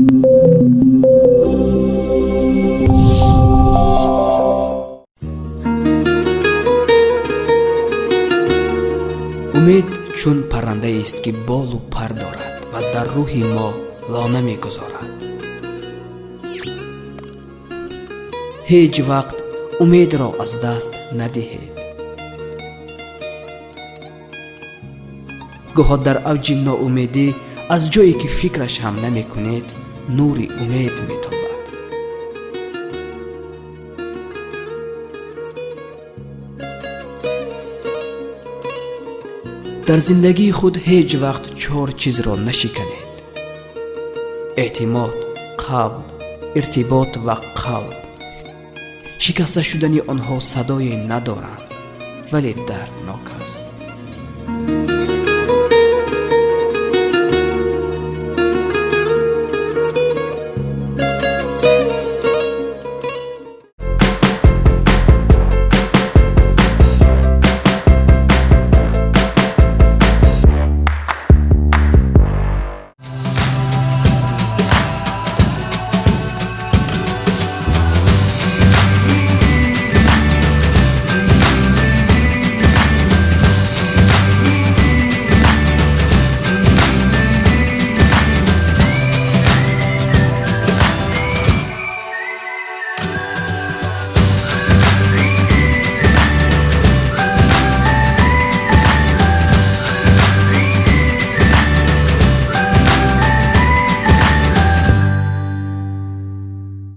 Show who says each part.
Speaker 1: Умед чун паррандаест, ки болу пар дорад ва дар рӯҳи мо лона мегузорад. Ҳеҷ вақт умедро аз даст надиҳед. Гоҳо дар авҷи ноумедӣ, аз ҷое ки фикраш ҳам намекунед, нури умед метобад. Дар зиндагии худ ҳеҷ вақт чор чизро нашиканед: эътимод, қавл, иртибот ва қалб. Шикаста шудани онҳо садое надоранд, вале дарднок аст.